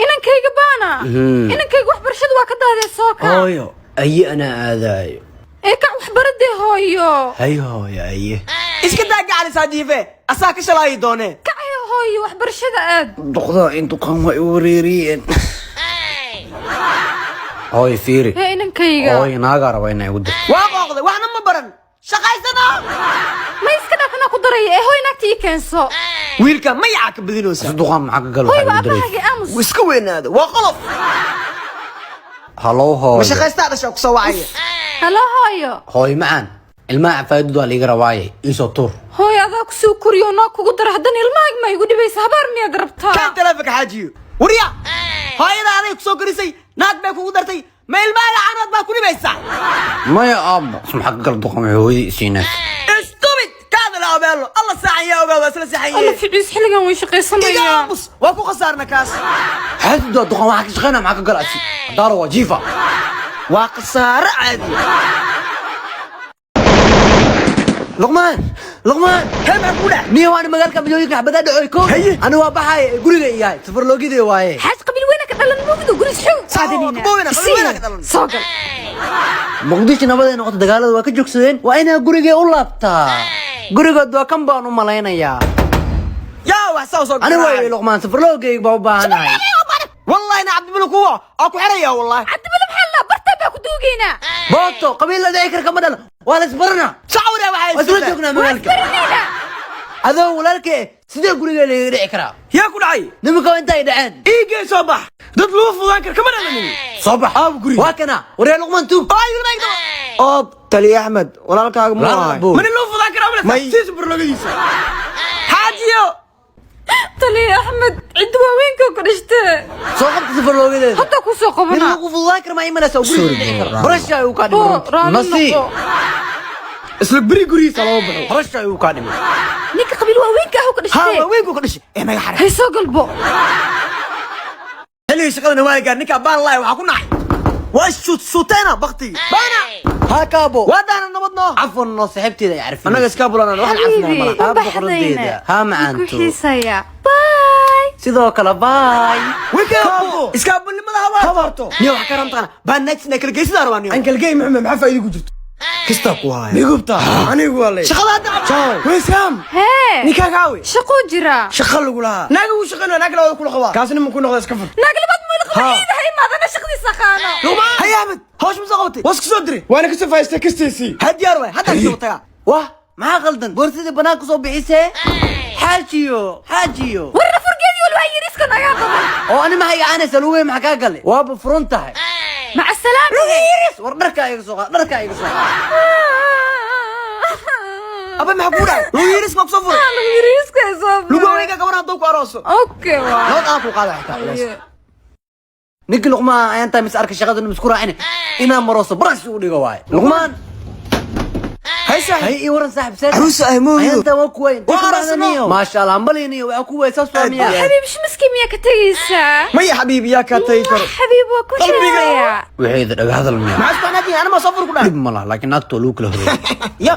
Inankayga baana, inankayga waxbarashada waa ka daadee, soo kac. Hooyo, aye, anaa aadaayo. Ee kac, waxbaradee hooyo. Hay hooyo, aye. Iska daa gacalisaa jiife, asaa ka shalaayi doonee. Kacay hooyo, waxbarashada aad. Duqdaa intuqan way u wareeriyeen. Hooyo, fiiri. Hee, inankayga. Hooyo, naagaa raba inay igu dirto. Waa qooqday, waxna ma baran, shaqaysana. Ma iska dhaaf, anaa ku daraya ee hooy, naagta ii keenso. Wiilka mayacaa ka badinaysa. Duqaan maxaa ka gal? Hooy, waxaa waa igu diraysa. aabahaaga, aamus. Wuu iska weynaada, waa qolof. Halow Ma hooyo. shaqaystaa dhashaa kusoo wacaya. Halo hooyo. Hooyo macaan, ilmaha cafaayadooda waa liiga rabaaye, iisoo tuur. Hooyo, adaa kusoo koriyo, naag kugu dara, haddana ilmahaaga ma igu dhibaysa? Habaar miyaad rabtaa? Kaan taleefonka xaajiyo. Warya, hooyada aday kusoo korisay, naag bay kugu dartay, ma ilmahaaga canood baa ku dhibaysaa? Maya aabbo, maxaa ka gal duqan waxay hooyadii isiinaysa? Stupid, kaadala obeelo alla saaxan yaa ogaa, waa isla saxan Alla yihiin. Ficiis, xilligan way Iga shaqaysanayaan. aamus, waa ku khasaarna kaas. Xaasidoo duqan waxaa ka shaqeynaya, maxaa ka gal asi hadaaro waa jiifa. Waa khasaare caadi. Luqmaan, Luqmaan. Hee, maxaa kugu dhac? Niyo waan magaalka milooyinka xabadaa dhacoy ko. Haye. Ani waa baxaaya, guriga iyahay safarloogidee waaye. Xaaj, qabiil weyna ka dhalan mugdo guris xoog qaadanayna. Qabiil weyna ka dhalan. Soo gal. Muqdisho nabaday noqoto, dagaalada waa ka joogsadeen, waa inaa gurigee u laabtaa. Gurigood waa kan baan u malaynayaa. Yaa wax saa soo Ani waaye Luqmaan, safarloogayga baa u baahanahay. Wallahi na Cabdibilo kuwa aa ku xiraya, wallahi. Cabdibile maxaa la bartaa baa ku duugaynaa. Booto qabiil la dhici kara kama dhalan, waa la isbarana. Sacawriya waxay. Waa isla joognaa magaalka. Baranayna. Adoo walaalkee, sidee gurigee lagaga dhici karaa? Yaa ku dhacay? Nimanka waa inta ay dhaceen. Iigee, soo bax, dad lagu fudaan kara kama dhalanin. Soo bax. Aab guriga. Waa kana waryaa Luqmaan tuug. Oob taliya Axmed, walaalkaaga mu Walaal ahay. Abu. Mana loo fudaan karaa? May. Siisa barlogadiisa xaajiyo. Taliya Axmed, cidda waaweynka ku dhashtee. Soo qabta safarloogadeeda. Hadda ku soo Nin qabana. lagu fududaan kara ma imanaysa oo guriga dhici kara. Barasha ayuu kaa Oo, dhimay. Raali Nasi. noqo. Isla beri gurigiisa loo baxo. Barasha ayuu kaa dhimay. Ninka qabiil waaweynka ah ka Ha. dhashtee. Waaweynku ka dhashay ee naga xaray. Hay, soo galbo. Xilligii shaqadana waa gaar, ninka baan laay waxaa ku nacay waa shuut suuteena baktigii baana. Haa kaabo. Waa daana nabad noo. Cafwan noo, saaxiibteeda ay carfin. Annaga iska bulanaan wax xabiibi. cafnaa malaha. Ma Haa, baxdayna. boqoradeeda. Haa, Ku macaanto. xiisaya, bye. Sidoo kale, bye. Kaabo iskaabulnimada habaarto niyo wax ka ramtaqana baan naagtina kala geysidaa rabaa niyo. Aan kalgey Maxamed, maxaa faa'iido ku jirto? Kastaa ku haya. Migubta anigu waa ley. Shaqada hadda. Ciao weysam. Hee. Ninkaaga aawe? Shaquu jira. Shaqa lagu lahaa, naaga uu shaqeynaya, naag labada kula qabaa, kaasina ma ku noqda? Iska fur. Naag labaad muu qaba? Ha. Ciida ha imaadana, shaqadiisa qaano. Hay Axmed, hawsh ma soo qabatay? Was ka soo diray, waana kasoo faa'iistay kastaysii. Ha, diyaar waay, hadda soo tagaa. Wah, maxaa qaldan? Boorsadii banaanka soo bixisee, xaajiyo, xaajiyo. Warna furgeedii walwaa yiriska nagaa badan. Oo ani maxay gacanaysa lugey? Maxaa kaa galay? Waaba furan tahay. Maca salaama. War dharkaa iga soo qaad, dharkaa iga soo qaad. Aba, maxaa kugu dhacay? Lagu yiris ma kusoo furay? Lagu yiriska soo. Lagu haweenka gabar hadduu ku arooso. Okay, waa. Nabad aan ku qaada xitaa culays. Ninkii Luqmaan ayaan tahay mis arkay, shaqada misku raacin inaan marooso barash u dhigo waaye Luqmaan. Hay saaxiib. Hay, ii waran saaxiib, seed? Caruus ah mooyo. Ayaan taa waa kuwayn. Waa arosno. Maasha Allah, hambaliniyo, waxaa ku waay saas waa miyaa? Xabiib, shimiskii miyaa ka tegaysaa? Maya xabiibi, yaa kaa tagi karo? Xabiib, waa ku Qalbiga. xiisayaa. Waxayda dhaga hadal miyaa? Maxaa isku xanaajin? Ana ma soo fur ku dhahay? Dhib ma laha, laakiin naagta waa lagu kala horeeyay. Ya.